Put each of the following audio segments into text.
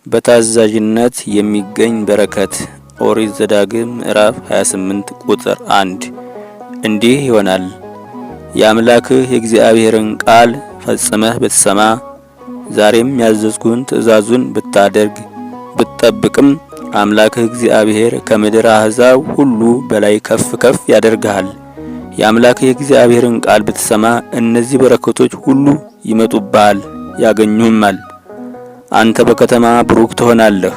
በታዛዥነት የሚገኝ በረከት። ኦሪት ዘዳግም ምዕራፍ 28 ቁጥር 1። እንዲህ ይሆናል፣ የአምላክህ የእግዚአብሔርን ቃል ፈጽመህ ብትሰማ፣ ዛሬም ያዘዝኩህን ትእዛዙን ብታደርግ ብትጠብቅም፣ አምላክህ እግዚአብሔር ከምድር አሕዛብ ሁሉ በላይ ከፍ ከፍ ያደርግሃል። የአምላክህ የእግዚአብሔርን ቃል ብትሰማ እነዚህ በረከቶች ሁሉ ይመጡብሃል ያገኙህማል። አንተ በከተማ ብሩክ ትሆናለህ፣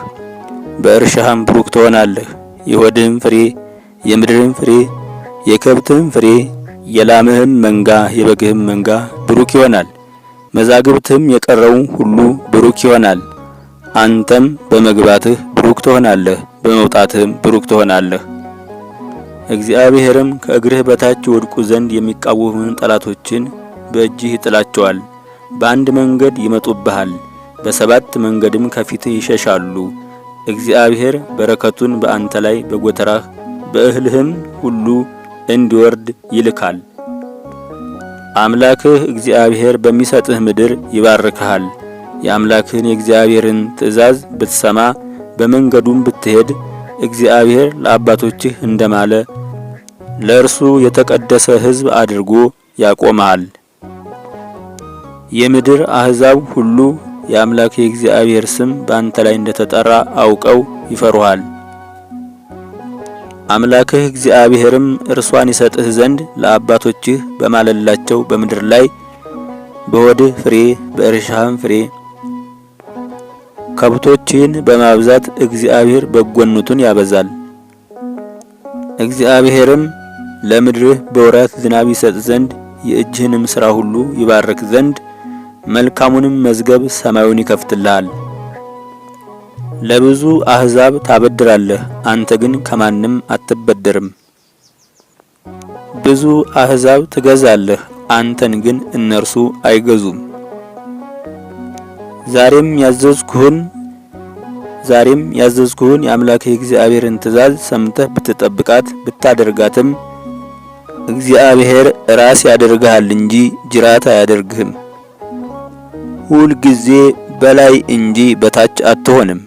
በእርሻህም ብሩክ ትሆናለህ። የሆድህም ፍሬ፣ የምድርህም ፍሬ፣ የከብትህም ፍሬ፣ የላምህም መንጋ፣ የበግህም መንጋ ብሩክ ይሆናል። መዛግብትህም የቀረው ሁሉ ብሩክ ይሆናል። አንተም በመግባትህ ብሩክ ትሆናለህ፣ በመውጣትህም ብሩክ ትሆናለህ። እግዚአብሔርም ከእግርህ በታች ይወድቁ ዘንድ የሚቃወሙህን ጠላቶችን በእጅህ ይጥላቸዋል። በአንድ መንገድ ይመጡብሃል፣ በሰባት መንገድም ከፊትህ ይሸሻሉ። እግዚአብሔር በረከቱን በአንተ ላይ በጎተራህ በእህልህም ሁሉ እንዲወርድ ይልካል። አምላክህ እግዚአብሔር በሚሰጥህ ምድር ይባርክሃል። የአምላክህን የእግዚአብሔርን ትእዛዝ ብትሰማ በመንገዱም ብትሄድ እግዚአብሔር ለአባቶችህ እንደማለ ለእርሱ የተቀደሰ ሕዝብ አድርጎ ያቆምሃል። የምድር አሕዛብ ሁሉ የአምላክህ የእግዚአብሔር ስም በአንተ ላይ እንደተጠራ አውቀው ይፈሩሃል። አምላክህ እግዚአብሔርም እርሷን ይሰጥህ ዘንድ ለአባቶችህ በማለላቸው በምድር ላይ በሆድህ ፍሬ በእርሻህም ፍሬ ከብቶችህን በማብዛት እግዚአብሔር በጎነቱን ያበዛል። እግዚአብሔርም ለምድርህ በወራት ዝናብ ይሰጥ ዘንድ የእጅህንም ሥራ ሁሉ ይባርክ ዘንድ መልካሙንም መዝገብ ሰማዩን ይከፍትልሃል። ለብዙ አሕዛብ ታበድራለህ፣ አንተ ግን ከማንም አትበደርም። ብዙ አሕዛብ ትገዛለህ፣ አንተን ግን እነርሱ አይገዙም። ዛሬም ያዘዝኩህን የአምላክህ የእግዚአብሔርን ትእዛዝ ሰምተህ ብትጠብቃት ብታደርጋትም፣ እግዚአብሔር ራስ ያደርግሃል እንጂ ጅራት አያደርግህም። ሁል ጊዜ በላይ እንጂ በታች አትሆንም።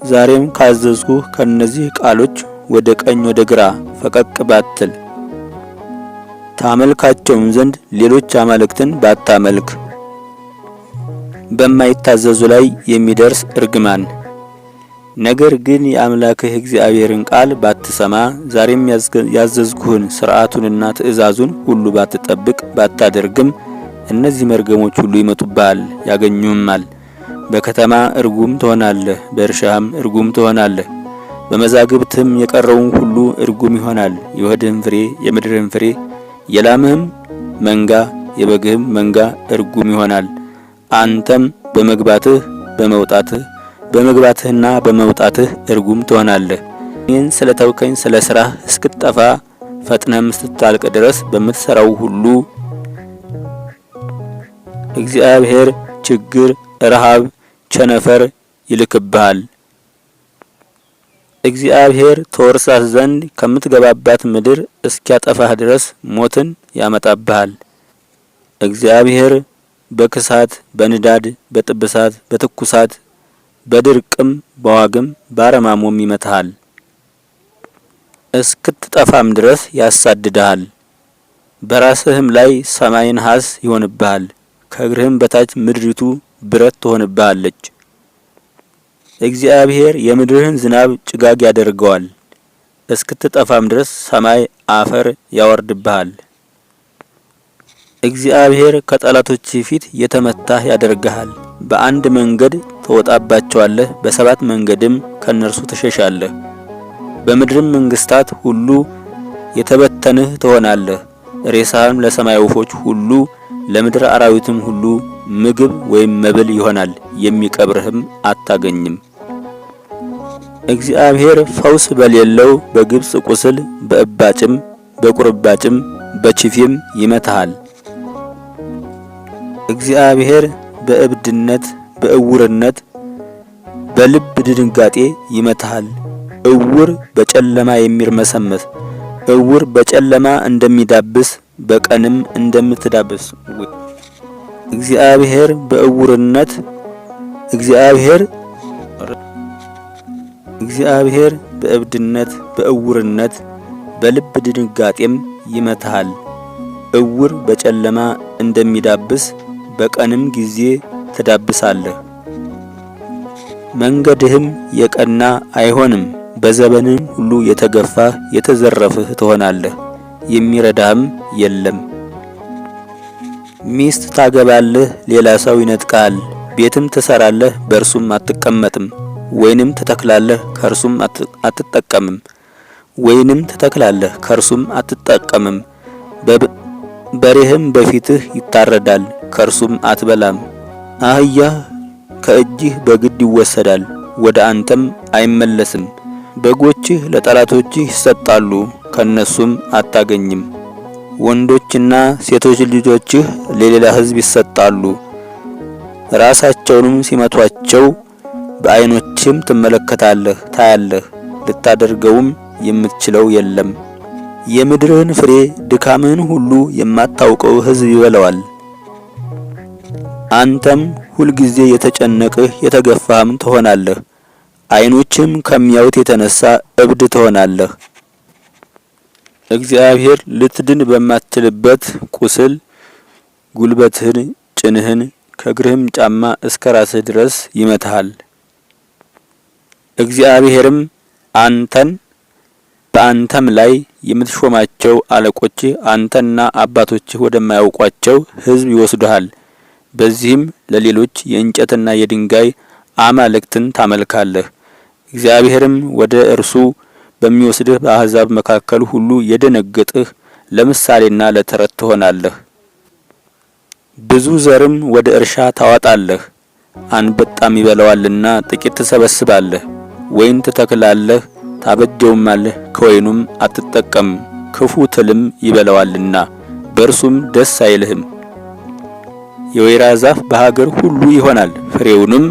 ዛሬም ካዘዝኩህ ከነዚህ ቃሎች ወደ ቀኝ ወደ ግራ ፈቀቅ ባትል፣ ታመልካቸውም ዘንድ ሌሎች አማልክትን ባታመልክ። በማይታዘዙ ላይ የሚደርስ እርግማን። ነገር ግን የአምላክህ እግዚአብሔርን ቃል ባትሰማ፣ ዛሬም ያዘዝኩህን ሥርዓቱንና ትእዛዙን ሁሉ ባትጠብቅ ባታደርግም፣ እነዚህ መርገሞች ሁሉ ይመጡብሃል ያገኙህማል። በከተማ እርጉም ትሆናለህ፣ በእርሻህም እርጉም ትሆናለህ። በመዛግብትህም የቀረውን ሁሉ እርጉም ይሆናል። የሆድህም ፍሬ፣ የምድርህም ፍሬ፣ የላምህም መንጋ፣ የበግህም መንጋ እርጉም ይሆናል። አንተም በመግባትህና በመውጣትህ እርጉም ትሆናለህ። እኔን ስለ ተውከኝ ስለ ሥራህ እስክትጠፋ ፈጥነህም እስክታልቅ ድረስ በምትሠራው ሁሉ እግዚአብሔር ችግር፣ ረሃብ፣ ቸነፈር ይልክብሃል። እግዚአብሔር ትወርሳት ዘንድ ከምትገባባት ምድር እስኪያጠፋህ ድረስ ሞትን ያመጣብሃል። እግዚአብሔር በክሳት፣ በንዳድ፣ በጥብሳት፣ በትኩሳት፣ በድርቅም፣ በዋግም፣ በአረማሞም ይመታሃል። እስክትጠፋም ድረስ ያሳድድሃል። በራስህም ላይ ሰማይ ነሐስ ይሆንብሃል፣ ከእግርህም በታች ምድሪቱ ብረት ትሆንብሃለች። እግዚአብሔር የምድርህን ዝናብ ጭጋግ ያደርገዋል፣ እስክትጠፋም ድረስ ሰማይ አፈር ያወርድብሃል። እግዚአብሔር ከጠላቶችህ ፊት የተመታህ ያደርግሃል። በአንድ መንገድ ትወጣባቸዋለህ፣ በሰባት መንገድም ከእነርሱ ትሸሻለህ። በምድርም መንግስታት ሁሉ የተበተንህ ትሆናለህ። ሬሳህም ለሰማይ ወፎች ሁሉ ለምድር አራዊትም ሁሉ ምግብ ወይም መብል ይሆናል፣ የሚቀብርህም አታገኝም። እግዚአብሔር ፈውስ በሌለው በግብጽ ቁስል በእባጭም በቁርባጭም በችፌም ይመታሃል። እግዚአብሔር በእብድነት፣ በእውርነት፣ በልብ ድንጋጤ ይመታሃል። እውር በጨለማ የሚርመሰመስ፣ እውር በጨለማ እንደሚዳብስ፣ በቀንም እንደምትዳብስ እግዚአብሔር በእውርነት እግዚአብሔር እግዚአብሔር በእብድነት በዕውርነት በልብ ድንጋጤም ይመታሃል። ዕውር በጨለማ እንደሚዳብስ በቀንም ጊዜ ትዳብሳለህ። መንገድህም የቀና አይሆንም። በዘመንህም ሁሉ የተገፋህ የተዘረፍህ ትሆናለህ፣ የሚረዳህም የለም። ሚስት ታገባለህ፣ ሌላ ሰው ይነጥቅሃል። ቤትም ትሰራለህ፣ በእርሱም አትቀመጥም። ወይንም ትተክላለህ፣ ከእርሱም አትጠቀምም። ወይንም ትተክላለህ፣ ከእርሱም አትጠቀምም። በሬህም በፊትህ ይታረዳል፣ ከእርሱም አትበላም። አህያህ ከእጅህ በግድ ይወሰዳል፣ ወደ አንተም አይመለስም። በጎችህ ለጠላቶችህ ይሰጣሉ፣ ከነሱም አታገኝም። ወንዶችና ሴቶች ልጆችህ ለሌላ ሕዝብ ይሰጣሉ፣ ራሳቸውንም ሲመቷቸው በዓይኖችህም ትመለከታለህ፣ ታያለህ፣ ልታደርገውም የምትችለው የለም። የምድርህን ፍሬ ድካምህን ሁሉ የማታውቀው ሕዝብ ይበላዋል። አንተም ሁልጊዜ የተጨነቅህ የተገፋህም ትሆናለህ። ዓይኖችህም ከሚያዩት የተነሳ እብድ ትሆናለህ። እግዚአብሔር ልትድን በማትችልበት ቁስል ጉልበትህን፣ ጭንህን፣ ከእግርህም ጫማ እስከ ራስህ ድረስ ይመታሃል። እግዚአብሔርም አንተን በአንተም ላይ የምትሾማቸው አለቆችህ አንተና አባቶችህ ወደማያውቋቸው ሕዝብ ይወስዱሃል። በዚህም ለሌሎች የእንጨትና የድንጋይ አማልክትን ታመልካለህ። እግዚአብሔርም ወደ እርሱ በሚወስድህ በአሕዛብ መካከል ሁሉ የደነገጥህ ለምሳሌና ለተረት ትሆናለህ። ብዙ ዘርም ወደ እርሻ ታወጣለህ፣ አንበጣም ይበላዋልና ጥቂት ትሰበስባለህ። ወይን ትተክላለህ፣ ታበጀውማለህ፣ ከወይኑም አትጠቀምም፣ ክፉ ትልም ይበላዋልና በእርሱም ደስ አይልህም። የወይራ ዛፍ በሀገር ሁሉ ይሆናል፣ ፍሬውንም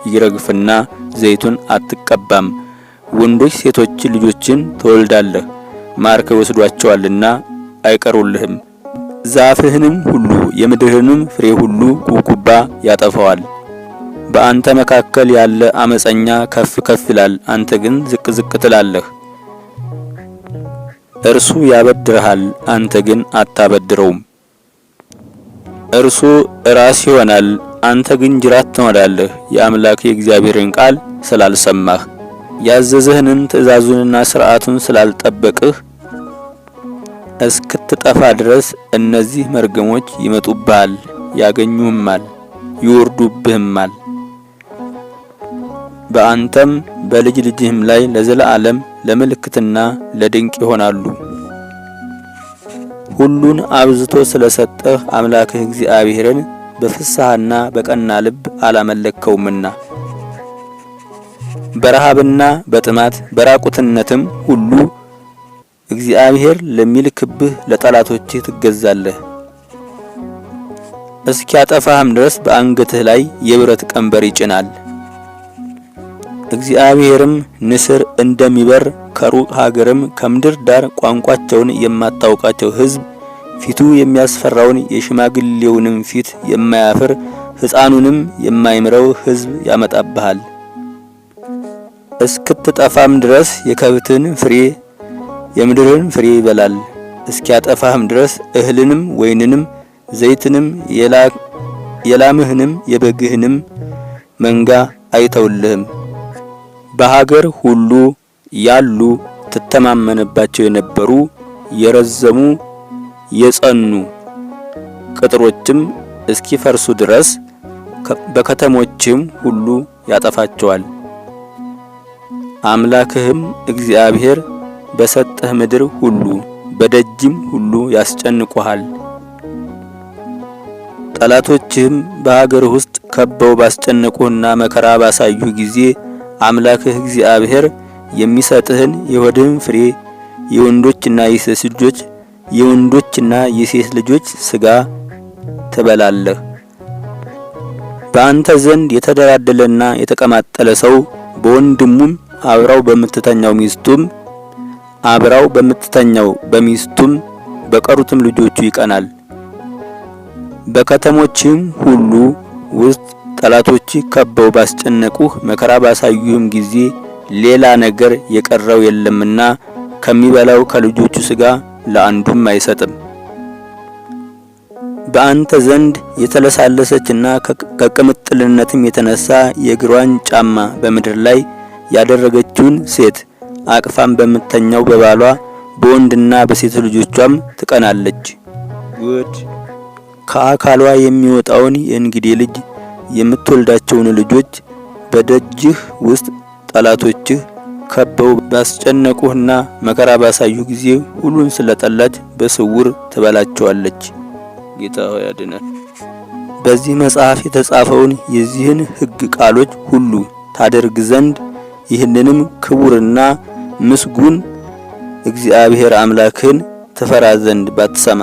ይረግፍና ዘይቱን አትቀባም። ወንዶች ሴቶች ልጆችን ትወልዳለህ፣ ማርከው ይወስዷቸዋልና አይቀሩልህም። ዛፍህንም ሁሉ የምድርህንም ፍሬ ሁሉ ኩብኩባ ያጠፋዋል። በአንተ መካከል ያለ አመፀኛ ከፍ ከፍ ይላል፣ አንተ ግን ዝቅ ዝቅ ትላለህ። እርሱ ያበድርሃል፣ አንተ ግን አታበድረውም። እርሱ ራስ ይሆናል፣ አንተ ግን ጅራት ትሆናለህ። የአምላክ የእግዚአብሔርን ቃል ስላልሰማህ ያዘዘህንም ትእዛዙንና ሥርዓቱን ስላልጠበቅህ እስክትጠፋ ድረስ እነዚህ መርገሞች ይመጡብሃል፣ ያገኙህማል፣ ይወርዱብህማል። በአንተም በልጅ ልጅህም ላይ ለዘላለም ለምልክትና ለድንቅ ይሆናሉ። ሁሉን አብዝቶ ስለሰጠህ አምላክህ እግዚአብሔርን በፍስሐና በቀና ልብ አላመለከውምና። በረሃብና በጥማት በራቁትነትም ሁሉ እግዚአብሔር ለሚልክብህ ለጠላቶችህ ትገዛለህ። እስኪያጠፋህም ድረስ በአንገትህ ላይ የብረት ቀንበር ይጭናል። እግዚአብሔርም ንስር እንደሚበር ከሩቅ ሀገርም ከምድር ዳር ቋንቋቸውን የማታውቃቸው ሕዝብ ፊቱ የሚያስፈራውን የሽማግሌውንም ፊት የማያፍር ሕፃኑንም የማይምረው ሕዝብ ያመጣብሃል። እስክትጠፋም ድረስ የከብትን ፍሬ የምድርን ፍሬ ይበላል። እስኪያጠፋህም ድረስ እህልንም ወይንንም ዘይትንም የላምህንም የበግህንም መንጋ አይተውልህም። በሀገር ሁሉ ያሉ ትተማመንባቸው የነበሩ የረዘሙ የጸኑ ቅጥሮችም እስኪፈርሱ ድረስ በከተሞችም ሁሉ ያጠፋቸዋል። አምላክህም እግዚአብሔር በሰጠህ ምድር ሁሉ በደጅም ሁሉ ያስጨንቁሃል። ጠላቶችህም በሀገርህ ውስጥ ከበው ባስጨነቁህና መከራ ባሳዩህ ጊዜ አምላክህ እግዚአብሔር የሚሰጥህን የሆድህን ፍሬ የወንዶችና የሴት ልጆች የወንዶችና የሴት ልጆች ሥጋ ትበላለህ። በአንተ ዘንድ የተደላደለና የተቀማጠለ ሰው በወንድሙም አብራው በምትተኛው ሚስቱም አብራው በምትተኛው በሚስቱም በቀሩትም ልጆቹ ይቀናል። በከተሞችም ሁሉ ውስጥ ጠላቶችህ ከበው ባስጨነቁህ መከራ ባሳዩህም ጊዜ ሌላ ነገር የቀረው የለምና ከሚበላው ከልጆቹ ሥጋ ለአንዱም አይሰጥም። በአንተ ዘንድ የተለሳለሰችና ከቅምጥልነትም የተነሳ የእግሯን ጫማ በምድር ላይ ያደረገችውን ሴት አቅፋም በምትተኛው በባሏ በወንድና በሴት ልጆቿም ትቀናለች። ጉድ! ከአካሏ የሚወጣውን የእንግዴ ልጅ የምትወልዳቸውን ልጆች በደጅህ ውስጥ ጠላቶችህ ከበው ባስጨነቁህና መከራ ባሳዩ ጊዜ ሁሉን ስለጠላች በስውር ትበላቸዋለች። ጌታ ሆይ አድነን። በዚህ መጽሐፍ የተጻፈውን የዚህን ሕግ ቃሎች ሁሉ ታደርግ ዘንድ ይህንንም ክቡርና ምስጉን እግዚአብሔር አምላክህን ትፈራ ዘንድ ባትሰማ።